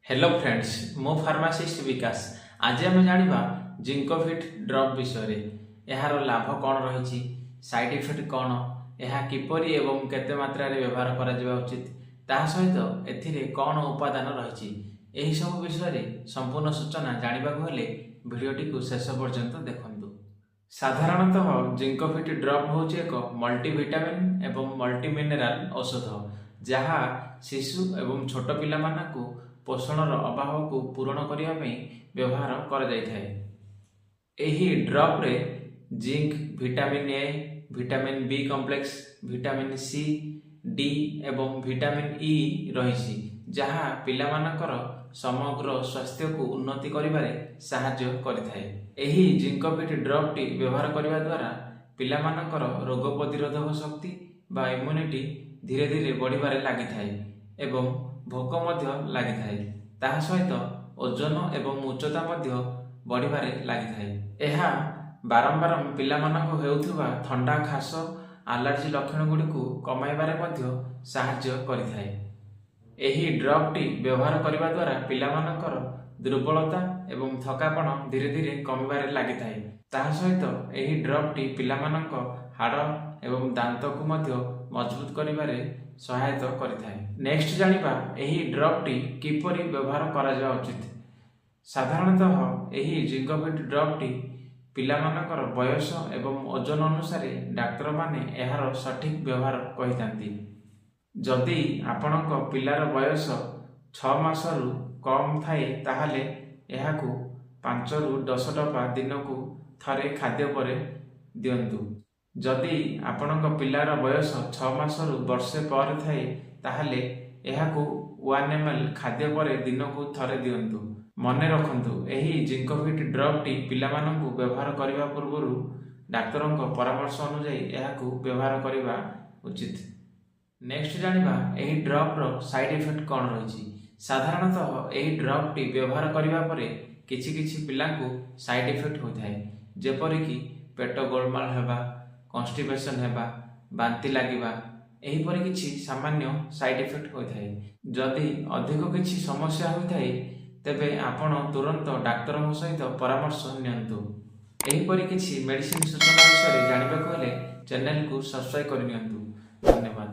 Hello friends, ମୁଁ pharmacist ବିକାଶ। ଆଜି ଆମେ ଜାଣିବା ଜିଙ୍କୋଭିଟ୍ ଡ୍ରପ୍ ବିଷୟରେ। ଏହାର ଲାଭ କ'ଣ ରହିଛି, ସାଇଡ୍ ଇଫେକ୍ଟ କ'ଣ, ଏହା କିପରି ଏବଂ କେତେ ମାତ୍ରାରେ ବ୍ୟବହାର କରାଯିବା ଉଚିତ, ତାହା ସହିତ ଏଥିରେ କ'ଣ ଉପାଦାନ ରହିଛି, ଏହିସବୁ ବିଷୟରେ ସମ୍ପୂର୍ଣ୍ଣ ସୂଚନା ଜାଣିବାକୁ ହେଲେ ଭିଡ଼ିଓଟିକୁ ଶେଷ ପର୍ଯ୍ୟନ୍ତ ଦେଖନ୍ତୁ। ସାଧାରଣତଃ ଜିଙ୍କୋଭିଟ୍ ଡ୍ରପ୍ ହେଉଛି ଏକ ମଲ୍ଟିଭିଟାମିନ୍ ଏବଂ ମଲ୍ଟିମିନେରାଲ ଔଷଧ, ଯାହା ଶିଶୁ ଏବଂ ଛୋଟ ପିଲାମାନଙ୍କୁ ପୋଷଣର ଅଭାବକୁ ପୂରଣ କରିବା ପାଇଁ ବ୍ୟବହାର କରାଯାଇଥାଏ। ଏହି ଡ୍ରପ୍ରେ zinc, vitamin A, vitamin B complex, vitamin C, D ଏବଂ ଭିଟାମିନ୍ ଇ ରହିଛି, ଯାହା ପିଲାମାନଙ୍କର ସମଗ୍ର ସ୍ୱାସ୍ଥ୍ୟକୁ ଉନ୍ନତି କରିବାରେ ସାହାଯ୍ୟ କରିଥାଏ। ଏହି ଜିଙ୍କୋଭିଟ୍ ଡ୍ରପ୍ଟି ବ୍ୟବହାର କରିବା ଦ୍ୱାରା ପିଲାମାନଙ୍କର ରୋଗ ପ୍ରତିରୋଧକ ଶକ୍ତି ବା ଇମ୍ୟୁନିଟି ଧୀରେ ଧୀରେ ବଢ଼ିବାରେ ଲାଗିଥାଏ ଏବଂ ଭୋକ ମଧ୍ୟ ଲାଗିଥାଏ। ତାହା ସହିତ ଓଜନ ଏବଂ ଉଚ୍ଚତା ମଧ୍ୟ ବଢ଼ିବାରେ ଲାଗିଥାଏ। ଏହା ବାରମ୍ବାର ପିଲାମାନଙ୍କୁ ହେଉଥିବା ଥଣ୍ଡା, ଖାସ, ଆଲର୍ଜି ଲକ୍ଷଣ ଗୁଡ଼ିକୁ କମାଇବାରେ ମଧ୍ୟ ସାହାଯ୍ୟ କରିଥାଏ। ଏହି ଡ୍ରପ୍ଟି ବ୍ୟବହାର କରିବା ଦ୍ୱାରା ପିଲାମାନଙ୍କର ଦୁର୍ବଳତା ଏବଂ ଥକାପଣ ଧୀରେ ଧୀରେ କମିବାରେ ଲାଗିଥାଏ। ତାହା ସହିତ ଏହି ଡ୍ରପ୍ଟି ପିଲାମାନଙ୍କ ହାଡ଼ ଏବଂ ଦାନ୍ତକୁ ମଧ୍ୟ ମଜବୁତ କରିବାରେ ସହାୟତା କରିଥାଏ। ନେକ୍ସଟ ଜାଣିବା ଏହି ଡ୍ରପ୍ଟି କିପରି ବ୍ୟବହାର କରାଯିବା ଉଚିତ। ସାଧାରଣତଃ ଏହି ଜିଙ୍କୋଭିଟ୍ ଡ୍ରପ୍ଟି ପିଲାମାନଙ୍କର ବୟସ ଏବଂ ଓଜନ ଅନୁସାରେ ଡାକ୍ତରମାନେ ଏହାର ସଠିକ୍ ବ୍ୟବହାର କହିଥାନ୍ତି। ଯଦି ଆପଣଙ୍କ ପିଲାର ବୟସ 6 ମାସରୁ କମ୍ ଥାଏ, ତାହେଲେ ଏହାକୁ 5ରୁ 10 ଟୋପା ଦିନକୁ ଥରେ ଖାଦ୍ୟ ପରେ ଦିଅନ୍ତୁ। ଯଦି ଆପଣଙ୍କ ପିଲାର ବୟସ 6 ମାସରୁ ବର୍ଷେ ପରେ ଥାଏ, ତାହେଲେ ଏହାକୁ 1 ml ଖାଦ୍ୟ ପରେ ଦିନକୁ ଥରେ ଦିଅନ୍ତୁ। ମନେ ରଖନ୍ତୁ, ଏହି ଜିଙ୍କୋଭିଟ୍ ଡ୍ରପ୍ଟି ପିଲାମାନଙ୍କୁ ବ୍ୟବହାର କରିବା ପୂର୍ବରୁ ଡାକ୍ତରଙ୍କ ପରାମର୍ଶ ଅନୁଯାୟୀ ଏହାକୁ ବ୍ୟବହାର କରିବା ଉଚିତ। ନେକ୍ସଟ ଜାଣିବା ଏହି ଡ୍ରପ୍ର ସାଇଡ୍ ଇଫେକ୍ଟ କ'ଣ ରହିଛି। ସାଧାରଣତଃ ଏହି ଡ୍ରପ୍ଟି ବ୍ୟବହାର କରିବା ପରେ କିଛି କିଛି ପିଲାଙ୍କୁ ସାଇଡ୍ ଇଫେକ୍ଟ ହୋଇଥାଏ, ଯେପରିକି ପେଟ ଗୋଳମାଳ ହେବା, କନଷ୍ଟିପେସନ୍ ହେବା, ବାନ୍ତି ଲାଗିବା, ଏହିପରି କିଛି ସାମାନ୍ୟ ସାଇଡ୍ ଇଫେକ୍ଟ ହୋଇଥାଏ। ଯଦି ଅଧିକ କିଛି ସମସ୍ୟା ହୋଇଥାଏ, ତେବେ ଆପଣ ତୁରନ୍ତ ଡାକ୍ତରଙ୍କ ସହିତ ପରାମର୍ଶ ନିଅନ୍ତୁ। ଏହିପରି କିଛି ମେଡ଼ିସିନ ସୂଚନା ବିଷୟରେ ଜାଣିବାକୁ ହେଲେ ଚ୍ୟାନେଲକୁ ସବସ୍କ୍ରାଇବ୍ କରିନିଅନ୍ତୁ। ଧନ୍ୟବାଦ।